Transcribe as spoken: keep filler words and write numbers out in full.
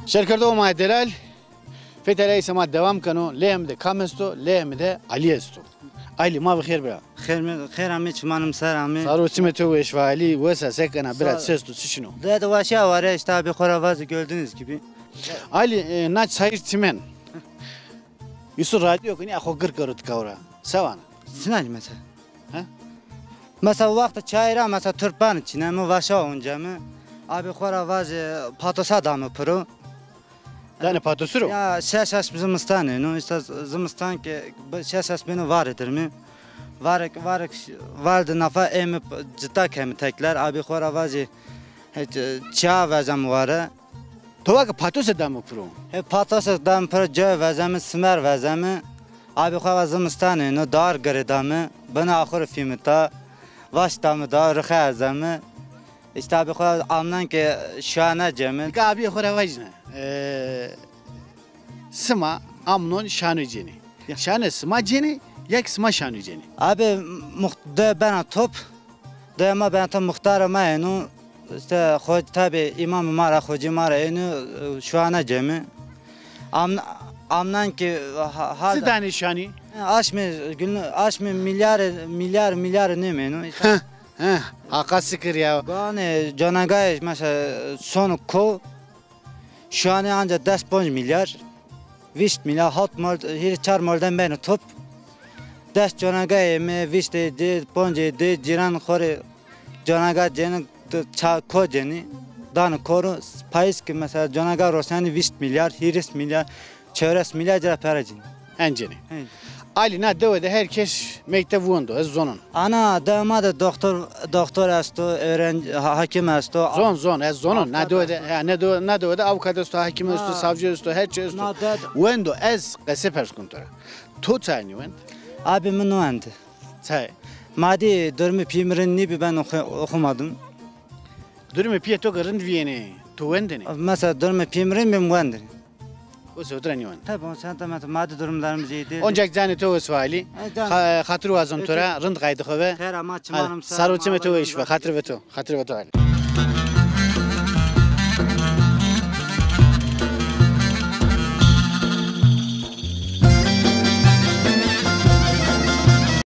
Şêrkerdoxê ma yê delal, feytê eleyê se ma dewam keno. Leyê mi de kam esto? Leyê mi de Alî esto. Alî, ma bi xêr bira. Xêr mi, xêr amê, çimanê mi ser amê. Sar û çimê to weş be Alî, wes a, se kena bira, çi esto, çi çin o? Dê de weşîya ware, îşte abî xo ra vazî, gördüğünüz gibi. Alî, e, na çayir çimen. Yusuf radyo kenî, a xo gir kero tika ra. Se vana? Sinalî mesela. He? Mesela wexta çayî ra mesela turp benî çîne, mi vaşa onca mi. Abî xo ra vajî patosa dame piro. Danê patosu ro? Ya şeş esb zimistan êno, îşte zimistan ke şeş esb êno varê dirmî. Varek, varek ş-, vardî nafa ê mi p-, cita kemi tekler, abî xo ra vajî, he, ç-, çiya vezem ware. To va ke patose dame piro? He, patose dame piro, coy vezemi, simer vezemi. Abî xo va zimistan êno, dar girê dame, bina axurî fîmita, vaş dame da, rixê ezemi. Îşte abî xo amnan ke şuane cemi. Nika abî xo ra vajîne. E, sima amnon şano cenî. Ya. Şano sima cenî, ya ki sima şano cenî? Abî muxt-, de bena top, de ma bena top, muxtarê ma êno. Îşte xo-, tabî îmamê ma ra, xocê ma ra êno, e, şuane cemi. Am-, amnan ki ha-, ha-, çi danê şanî? Aşmê, gün, aşmê milyarê, milyar, milyarê nêmêno. Îşte. Heh, heh, haqa sikir ya. Ganê canagayê mesela sono ko, şuane anca des ponc milyar, vîst milyar, hat mal, hîrê çar malden beno top. Des canagayê mi, vîstê di, poncê di, cîran xo rê canaga cenî, ça-, ko cenî, danî ko ro, payîz ki mesela canaga roşnenî vîst milyar, hîris milyar, çewres milyar ci ra pere cenî. Hen cenî. Hen. Alî, na dewe de her kes mekteb wendo, ez zonon. Ana, dewe ma de doktor, doktor esto, öğrenci, ha-, hakim esto. Zon, zon, ez zonon. Na dewe de, ha, ne dewe, na dewe de avukat esto, hakim esto, savcı esto, her çi esto. Na de- Wendo, ez qese pers kun to ra. To çay nîwend? Abi, mi nîwend. Çay? Ma dî durumê pîyê mi rind nîbî, ben oku-, okumadım. Durumê pîyê to ke rind vîyêne, to wendêne? Mesela durumê pîyê mi rind bî, mi wendêne. O se otura nîwend. Tabii, o sen de mesela maddi durumlarımız iyi değil. Oncak canê to wes be Alî. E, can. Xa-, xatir wazon to ra, rind qayde xo be. Xêr ama, çimanê mi ser ama. Sar û çimê to weş be, xatir ve to. Xatir ve to Alî.